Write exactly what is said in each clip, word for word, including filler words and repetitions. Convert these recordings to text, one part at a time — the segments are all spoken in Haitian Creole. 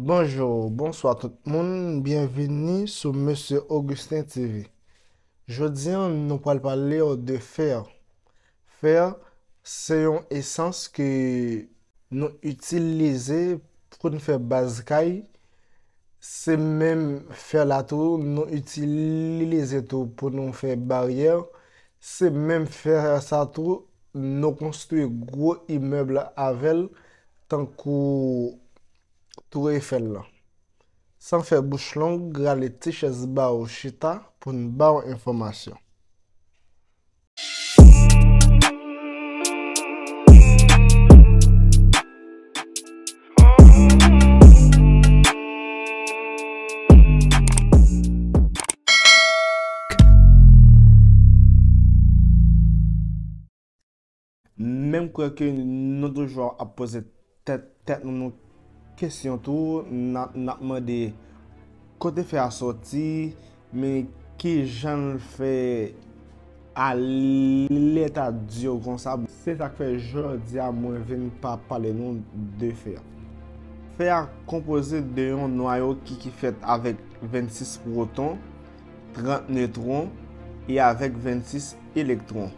Bonjou, bonswa tout moun, byenvini sou Mesye Augustin T V. Jodi a, nou pral pale w de fè. Fè se yon esans ke nou itilize pou n fè baz kay. Se menm fè la tou nou itilize tou pou nou fè baryè. Se menm fè sa tou nou konstwi gwo imèb avè l, tankou Tou Efèl lan. San fè bouch long, rale ti chèz ba w chita pou n ba w enfòmasyon. Men m kwè ke nou toujou ap poze tèt, tèt nou, nou kesyon tou, n ap, n ap mande kote fè a sòti, men kijan l fè a leta di konsa. Se sa k fè jodi a mwen vin pa pale nou de fè a. Fè a konpoze de yon nwayo ki, ki fèt avèk vennsis pwoton, trant netwon e avèk vennsis elektwon.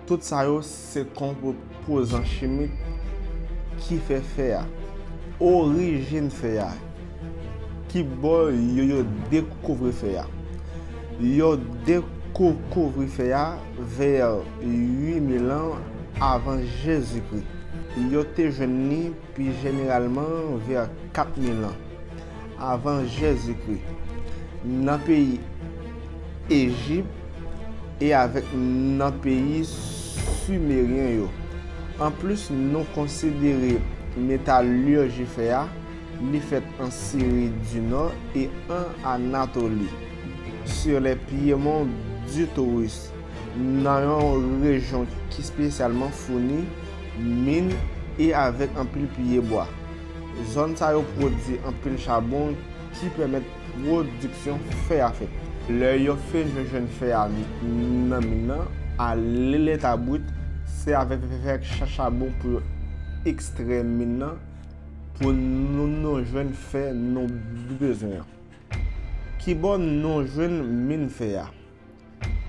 Tout sa yo se konpozan chimik ki fè fè a. Orijin fè a. Kibò yo, yo dekouvri fè a? Yo dekouvri fè a vè uit mil an avan Jezikri. Yo te jwenn li pi jeneralman vè kat mil an avan Jezikri, nan peyi Ejip e avèk nan peyi Simeryen yo. Anplis, nou konsidere metaliji fè a, li fèt an Siri di Nò e an Anatoli, sur les piémonts du Taurus, nan yon rejyon ki espesyalman founi min e avèk anpil pye bwa. Zòn sa yo pwodui anpil chabon ki pèmèt pwodiksyon fè a fèt. Lè yo fin jwenn fè a nan min nan, a leta brit, se avèk cha-, chabon pou yo ekstrè min nan, pou nou, nou jwenn fè nou bezwen an. Kibò nou jwenn min fè a?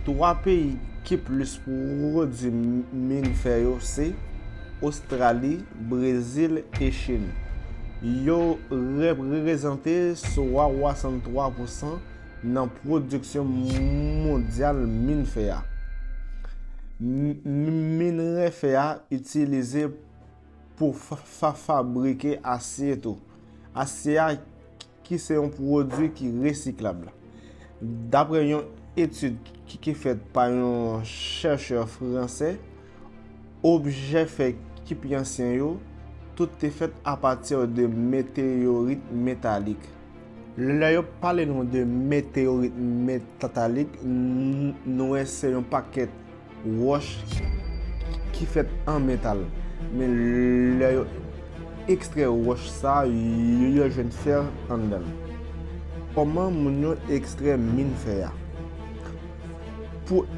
Twa peyi ki plis pwodui min fè yo se Ostrali, Brezil e Chin. Yo reprezante swasanntwa pousan nan pwodiksyon mondyal min fè a. M-, m-, minrè fè a itilize pou fa-, fa-, fabrike asye tou. Asye a, ki se yon pwodui ki resiklab. Daprè yon etid ki, ki fèt pa yon chèchè fransè, objè fè ki pi ansyen yo, tout te fèt apati de meteyorit metalik. Lè yo pale nou de meteyorit metalik, n-, nou wè se yon pakèt wòch ki fèt an metal. Men lè yo ekstrè wòch sa, yo, yo jwenn fè anndan l. Kòman moun yo ekstrè min fè a? Pou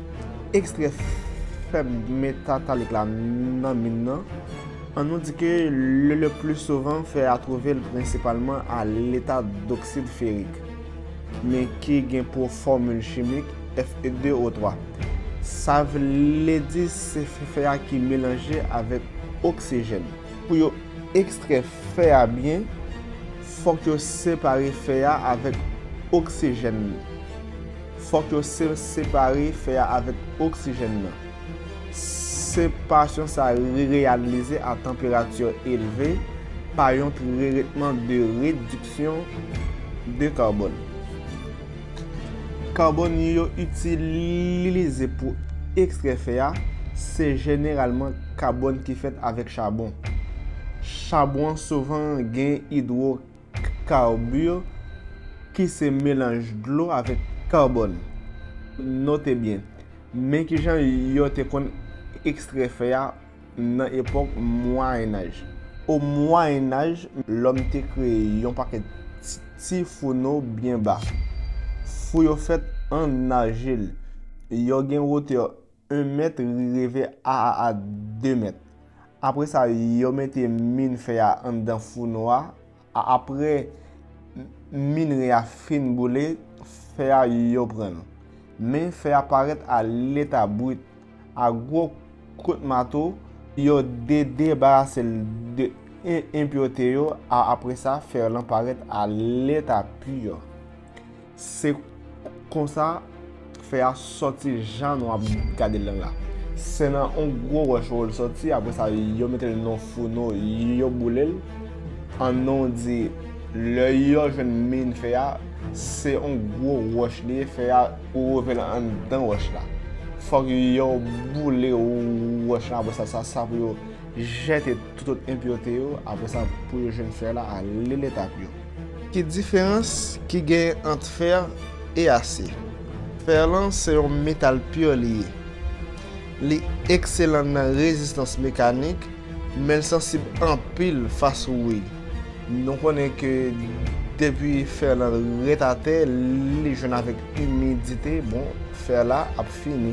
ekstrè fè metalik la nan min nan, ann nou di ke le, le pli souvan fè a twouve l prensipalman a leta doksid ferik, men ki gen pou fòmil chimik F deux O trois. Sa vle di se fè a ki melanje avèk oksijèn. Pou yo ekstrè fè a byen, fòk yo separe fè a avèk oksijèn. Fòk yo se-, separe fè a avèk oksijèn nan. Separasyon sa re-, reyalize a tanperati elve pa yon tretman de rediksyon de kabòn. Kabòn yo itilize pou ekstrè fè a, se jeneralman kabòn ki fèt avèk chabon. Chabon an souvan gen idwokabir, ki se melanj dlo avèk kabòn. Note byen, men kijan yo te konn ekstrè fè a nan epòk Mwayennaj. O Mwayennaj, lòm te kreye yon pakèt ti, ti founo byen ba. Fou yo fèt an ajil. Yo gen wotè en mèt rive a, a, a de mèt. Apre sa, yo mete min fè a anndan founo a A- Apre minre a fin boule, fè a yo pran l. Men fè a parèt a leta brit. A gwo kout mato, yo de- debarase l de en- enpirete yo. A- Apre sa, fè lan parèt a leta pi. Se konsa fè a sòti jan nou ap gade l lan la. Se nan yon gwo wòch yo l sòti, apre sa yo mete l nan founo, yo boule l. An nou di, lè yo jwenn min fè a, se yon gwo wòch li ye, fè a reve l anndan wòch la. Fòk yo boule wòch la, apre sa, sa, sa pou yo jete tout enpirete yo, apre sa pou yo jwenn fè la a leta pi. Ki diferans ki genyen ant fè e asye? Fè lan se yon metal pi li ye. Li ekselan nan rezistans mekanik, men l sansib anpil fas wouy. Nou konnen ke depi fè lan ret atè, li jwenn avèk imidite, bon, fè la ap fini.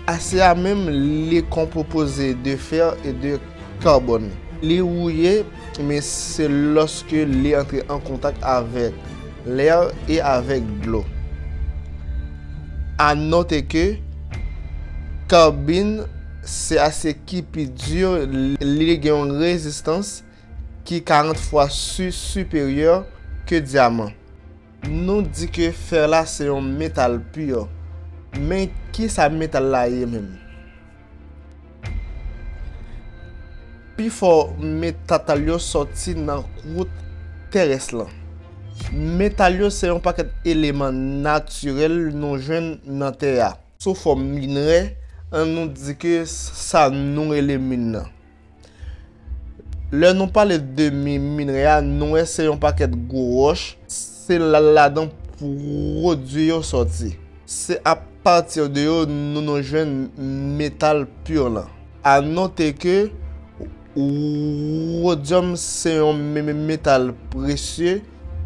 Asye a menm, li konpoze de fè e de karbòn. Li wouye, men se lòske li antre an kontak avèk lè e avèk dlo. A note ke karbòn se asye ki pi di, li gen yon rezistans ki karant fwa si- siperyè ke dyaman. Nou di ke fè la se yon metal pi. Men kisa metal la ye menm? Pifò metal yo sòti nan kwout terès lan. Metal yo se yon pakèt eleman natirèl nou jwenn nan tè a. Sou fòm minrè, an nou di ke sa nou rele min nan. Lè nou pale de mi- minrè a, nou wè se yon pakèt gwo wòch, se la- ladan pwodui yo sòti. Se apati de yo nou, nou jwenn metal pi lan. A note ke wodyòm se yon me- me- metal presye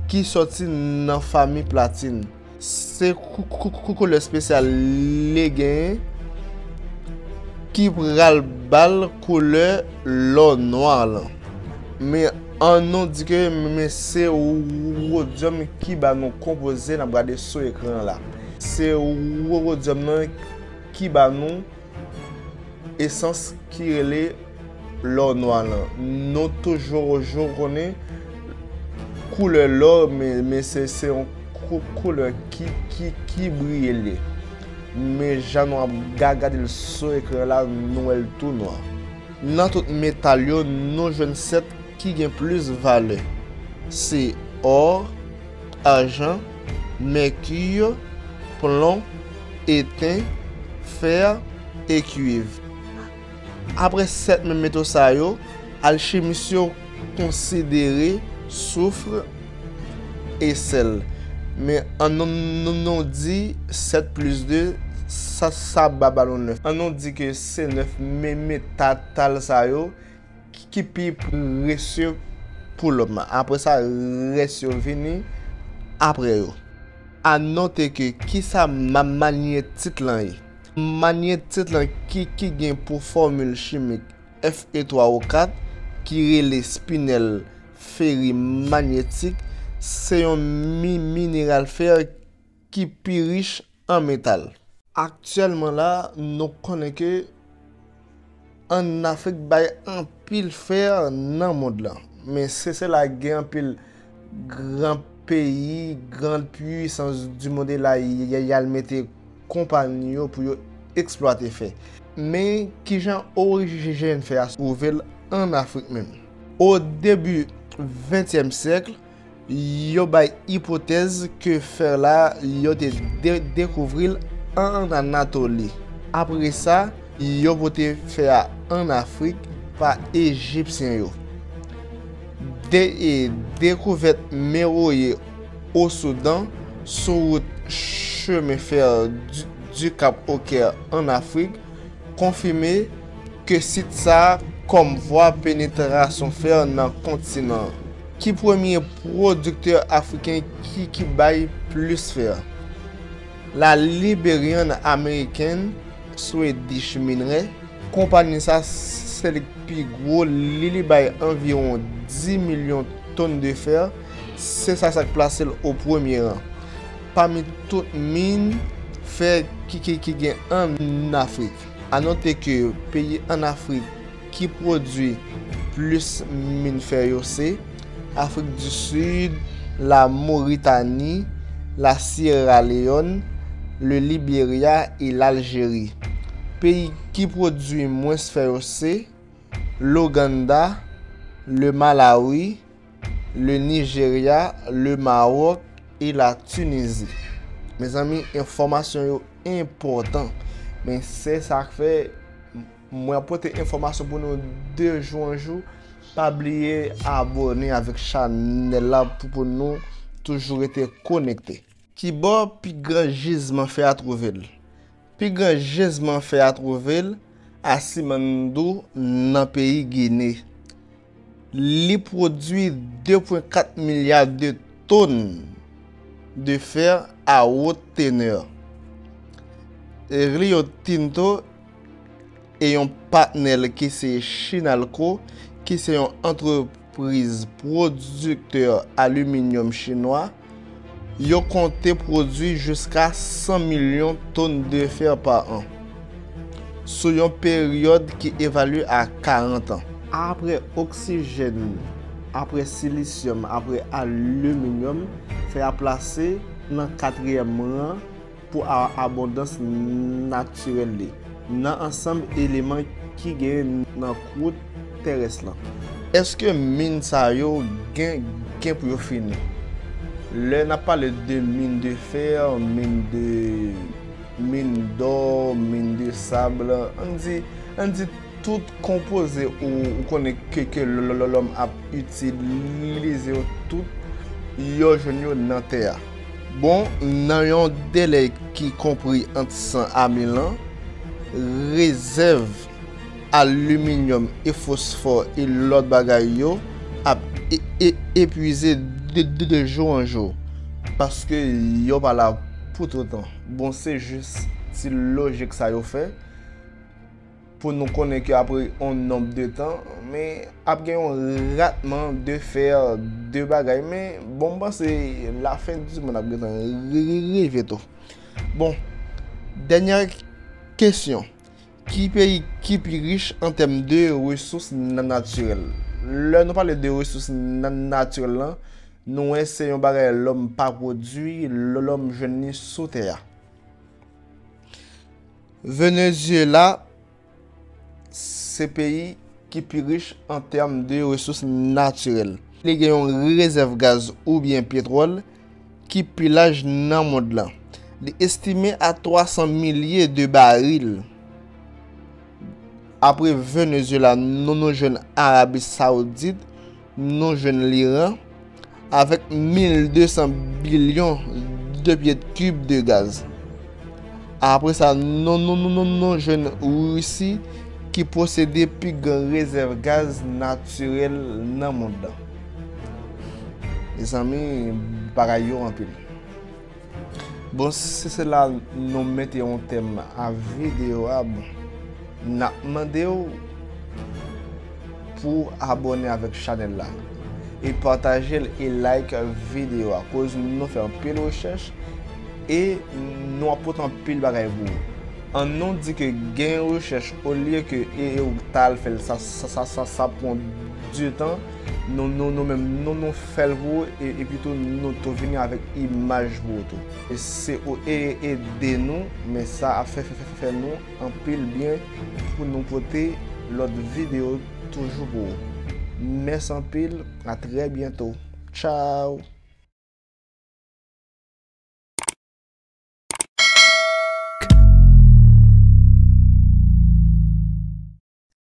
ki sòti nan fanmi platin. Se kou- kou- kou- koulè espesyal li genyen ki pral ba l koulè lò nwa lan. Men an nou di ke men se wodyòm ki ba nou konpoze n ap gade sou ekran la. Se wodyòm nan ki ba nou esans ki rele lò nwa lan. Nou toujou, toujou konnen koulè lò, men, men se, se yon kou- koulè ki, ki, ki briye li ye. Men jan nou ap ga- gade l sou ekran la, nou wè l tou nwa. Nan tout metal yo, nou jwenn sèt ki gen plis valè. Se ò, ajan, mèki, plon, eten, fè e kwiv. Apre sèt men meto sa yo, alchimis yo konsidere souf e sèl. Men an nou, nou, nou di sèt plis de, sa, sa ba, ba nou nèf. An nou di ke se nèf men metal sa yo ki pi presye pou lòm. Apre sa, rès yo vini apre yo. A note ke kisa ma- magnetit lan ye? Magnetit lan ki, ki gen pou fòmil chimik F E twa O kat, ki rele spinèl feri magnetik, se yon mi- mineral fè ki pi rich an metal. Aktyèlman la, nou konnen ke ann Afrik bay anpil fè nan mond lan. Men se, se la gen anpil gran peyi, gran pwisans di mond la, y- y- y al mete konpayi yo pou yo eksplwate fè. Men kijan orijin fè a twouve l ann Afrik menm? O debi ventyèm syèk, yo bay ipotèz ke fè la yo te de- dekouvri l an Anatoli. Apre sa, yo pote fè a ann Afrik pa Ejipsyen yo. De- e dekouvèt Meroye o Soudan, sou wout chemen fè du, du Cap au Caire ann Afrik, konfime ke sit sa a kòm vwa penetrasyon fè nan kontinan an. Ki premye pwodiktè afriken ki, ki bay plis fè? La Liberian American Swedish Minerais. Konpayi sa, se li k pi gwo, li, li bay anviwon dis milyon tonnes de fer, se sa sa k plase l o premye ran pami tout min fè ki, ki, ki gen ann Afrik. A note ke peyi ann Afrik ki pwodui plis min fè yo se Afrik di Sid, la Moritani, la Syera Leyòn, le Liberya e Laljeri. Peyi ki pwodui mwens fè yo se Loganda, le Malawi, le Nijerya, le Mawòk e la Tinizi. Mezanmi, enfòmasyon yo enpòtan. Men se sa k fè mwen ap pote enfòmasyon pou nou de jou an jou. Pa bliye abòne avèk chanèl la pou, pou nou toujou rete konekte. Kibò pi gran jizman fè a twouve l? Pi gran jizman fè a twouve l a Simandou nan peyi Gine. Li pwodui de pwen kat milya de tonn de fè a wot tenè. Rio Tinto e yon patnè l ki se Chinalco, ki se yon antrepriz pwodiktè aliminyòm chinwa, yo konte pwodui jiska san milyon tonn de fè pa an, sou yon peryòd ki evalye a karant an. Apre oksijèn, apre silisyòm, apre aliminyòm, fè a plase nan katriyèm ran pou a-, abondans natirèl li nan ansanm eleman ki genyen nan kwout terès lan. Èske min sa yo gen, gen pou yo fini? Lè n ap pale de min de fè, min de, min dò, min de sab, ann di, ann di tout konpoze ou, ou konnen ke, ke l-, l-, l-, lòm ap itilize yo tout, yo jwenn yo nan tè a. Bon, nan yon delè ki konpri ant san a mil an, rezèv aliminyòm e fosfò e lòt bagay yo ap e-, e-, epwize de, de, de jou an jou, paske yo pa la pou toutan. Bon, se jis ti lojik sa yo fè pou nou konnen ke apre yon nonb de tan, men ap gen yon ratman de fè, de bagay, men bon, m panse lafen di monn ap gentan ri-, ri-, rive tou. Bon, dènyè kesyon. Ki peyi ki pi rich an tèm de resous na-, natirèl? Lè nou pale de resous na-, natirèl lan, nou wè se yon bagay lòm pa pwodui, lòm jwenn li sou tè a. Venezuela se peyi ki pi rich an tèm de resous natirèl. Li gen yon rezèv gaz oubyen petwòl ki pi laj nan mond lan. Li estime a twa san milye de baril. Apre Venezuela, nou, nou jwenn Arabi Saoudit, nou jwenn Liran, avèk mil de san bilyon de pye kib de gaz. Apre sa, nou, nou, nou, nou, nou jwenn Risi ki posede pi gran rezèv gaz natirèl nan mond lan. Mezanmi, bagay yo anpil. Bon, si se la nou mete yon tèm a videyo a, bon, n ap mande w pou abòne avèk chanèl la e pataje l e like videyo a, koz nou fè anpil rechèch e nou ap pote anpil bagay pou ou. An nou di ke gen rechèch olye ke e, e ou ta al fè l, sa, sa, sa, sa, sa pran di tan, nou, nou, nou menm, nou, nou fè l pou ou, e, epi tou, nou tou vini avèk imaj pou ou tou. E se ou e, ede nou, men sa ap fè, fè, fè, fè nou anpil byen pou nou pote lòt videyo toujou pou ou. Mèsi anpil, a trè byento. Tchao!